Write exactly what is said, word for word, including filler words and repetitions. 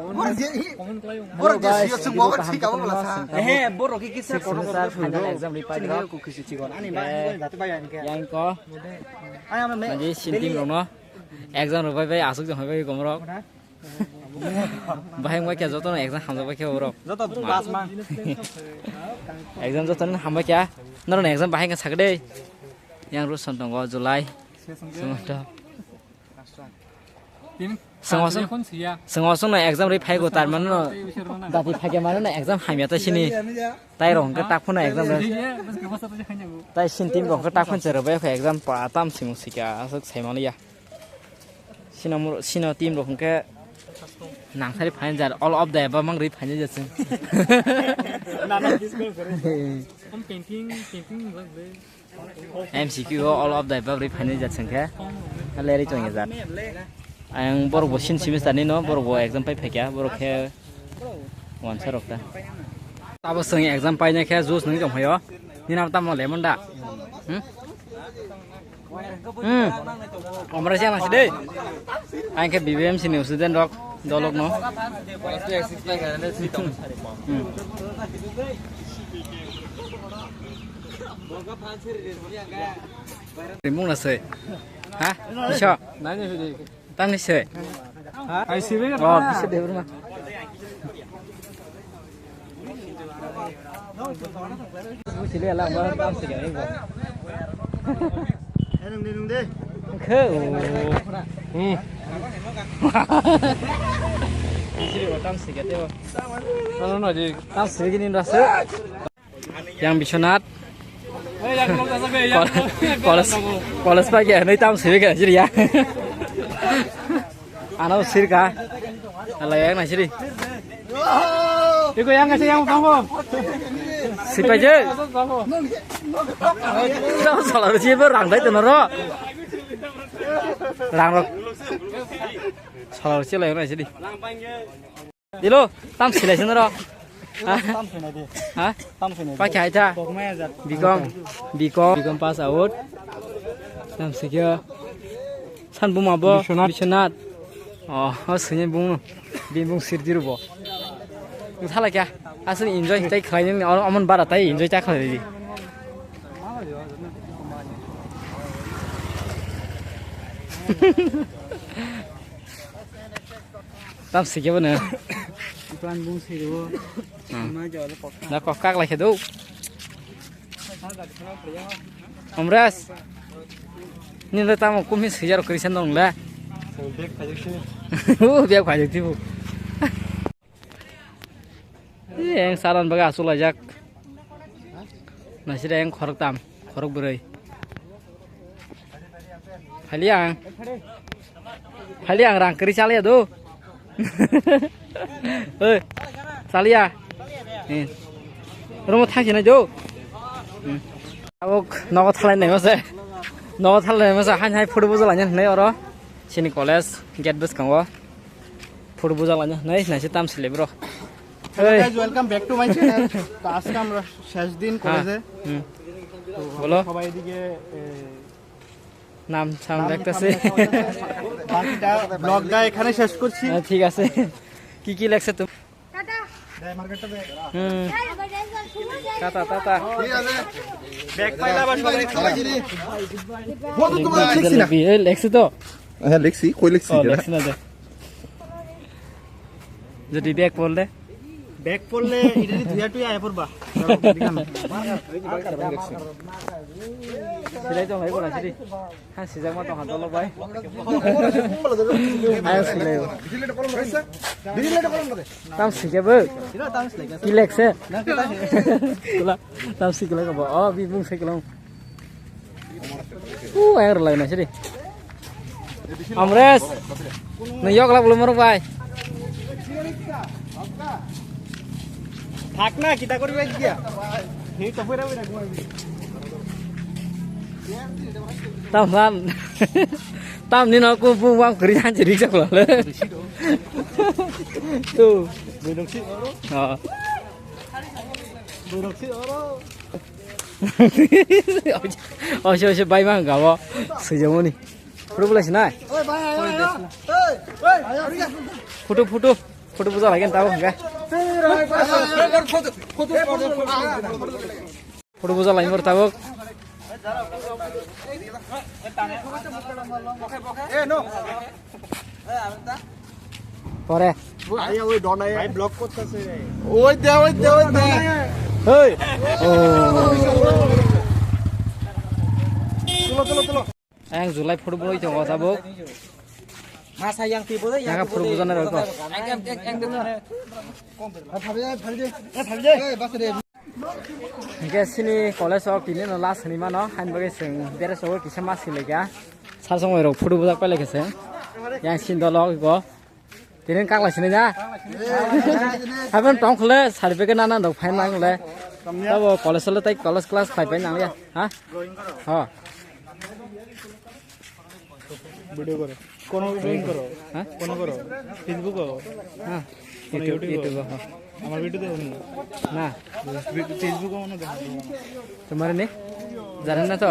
Hello guys, video kaham kotorma singkha. Ehe, borok khe kisa sixth semester final exam ri paijak. Ani ba, eh, jati bai ani khe. Yang ko. Ani ama me. Maji sinting rokno exam rok bai bai asuk jong bai bai gomrok. Bahai wngbai khe jotono exam hamjak bai khe borok. Joto pass mang. Exam jotono hambai khe. Norokni exam bahai wngkha sakdei. Yang Ruson tongo July. Semonto. Tini Sengosong. Sengosong. Sengosong no exam ri phaigo tar mano. Dati phage mano na exam hamya ta sini. Tai rong ke tak phone exam ri. Tai sin team rong ke tak phone chero bai exam pa tam sing sika asuk sai mano ya. Sino mur-, sino team rok hwnkhe nang sari final jar, all of the above mang ri final jasung. M C Q o all of the above ri final jasung khe. Leri chong jat. Ang borok bo sin semester ni no, borok bo exam pai phaikya, borok khe wansa rok ta. Abo swng exam paina khe juice nung tong phaio. Nini abo tamo lemon da? Hmm? Hmm. Omra siya nasi deh. Ang khe B B M C ni student rok, dolok no. Hmm. Rimung nasi. Ha? Bisa. Nanya sih. Tamni se. Hai sibe. Oh, bisa deh rumah. Sile ala ba tam se gani ba. Enung de nung de. Khe. Hmm. Sile ba tam se gate ba. Ano na ji. Tam se gini rasa. Yang Biswanath. Kol-, college, college pai khe, nui tam siri khe, siri ya. Ano sirka. Ala yang na siri. Iko yang kasi yang tangko. Sipai je. Tang salar si ber rang dai tenoro. Rang rok. Salar si la yang na siri. Dilo, tam silai sini ro. Ha? Tam sinai di. Ha? Tam sinai di. Pakai aja. Kok maya jat. Bikom, bikom, bikom pass out. Tam sikyo. San buma bo. Biswanath. Biswanath. Oh, oh sini bung. Bini bung sir diru bo. Thala kya? Asli enjoy tai khlai ni, amon bara tai enjoy ta khlai di. Tam sikhe bono. Plan bung sikhe bo. Hmm. Ma jole kokha. Na kokha lai khe do. Omres. Ni le tamo kumi sijar krisan dong le. Bag phajak si. O bag phajak tibu. Eng saran baga asulajak. Nasida eng khorok tam, khorok bwrwi. Phaliya ang. Phaliya ang rang kwrwi chaliya do. Oi. Chaliya. Eh. Romo thangsi nai do. Hmm. Tabuk nogo thalai nai mase. Nogo thalai nai mase. Hain hai photo bujal laina hinai oro. Sini college gate bwskango. Photo bujal laina hinai, naisi tam sile bro. Hello guys, welcome back to my channel. তো আজকে আমরা শেষ দিন হ্যাঁ। কলেজে। হুম। তো বলো। আমরা সবাই এদিকে, এ, নাম সাম নাম দেখতেছি। বাকিটা ব্লগটা এখানে শেষ করছি। হ্যাঁ, ঠিক আছে। কি কি লেখছে তুমি? হুম। Tata, tata. ঠিক আছে। ব্যাগ পাইলে আবার সবাই। বন্ধু, তোমার লেখছি না। এই লেখছে তো? হ্যাঁ, লেখছি। কই লেখছি ও, এটা? লেখছি না, দেখ। যদি ব্যাগ পড়লে? ব্যাগ পড়লে এটা যদি ধুয়া টুয়া আয়া পড়বা। সেটাই তো ভাই বলা, সেটাই। Ha, sijak ma tongkha dolo bai. Ayo, silai. Tam sijak bo. Ki lekse? Kula, tam sikla ka bo. Oh, bi bung sikla. U, ayo, lai na siri. Amres. Nung yok lak belum morok bai. থাক না, কিতা করবি আজকে? এই তো ফেরা ফেরা ঘুমাবি। Tam san. Tam ni no ku bu wang kri han jiri jak lo le. Tu. Benoksi oro. Ha. Benoksi oro. Ojo, ojo, bai mang gawo. Sejamoni. Photo bolai sinai. Oi, bai, bai, bai. Oi, oi, oi. Photo, photo. Photo buja lagi tabuk hingke. Photo buja lagi tabuk. Pore. Ayo, oi, don ayo. Bhai, vlog korteche. Oi de, oi de, oi de. Hey. Oh. Tulo, tulo, tulo. Ang julai photo boi tongo tabuk. Masa yang tibo de, yang tibo de. Photo bujana rok. Ek, ek, ek, ek, ek. Hingke sini college o tini no last hinui mano, hain bagwi chwng dress o kisa ma swi laikha. Sar songwi rok photo bujak pai laikha se. Yang sin dolo go. Tini kakla sini da. Habang tong khle certificate nana dok phain mang le. Tabo college le tai college class khai pai nang ya. Ha? Ha. Video করো। কোন ড্রয়িং করো? হ্যাঁ? কোন করো? ফেসবুক করো? হ্যাঁ। কোন YouTube, YouTube করো? YouTube, হ্যাঁ। আমার ভিডিও দেখো নি? না। ফেসবুক মনে দেখো। তোমার নেই? জানেন না তো?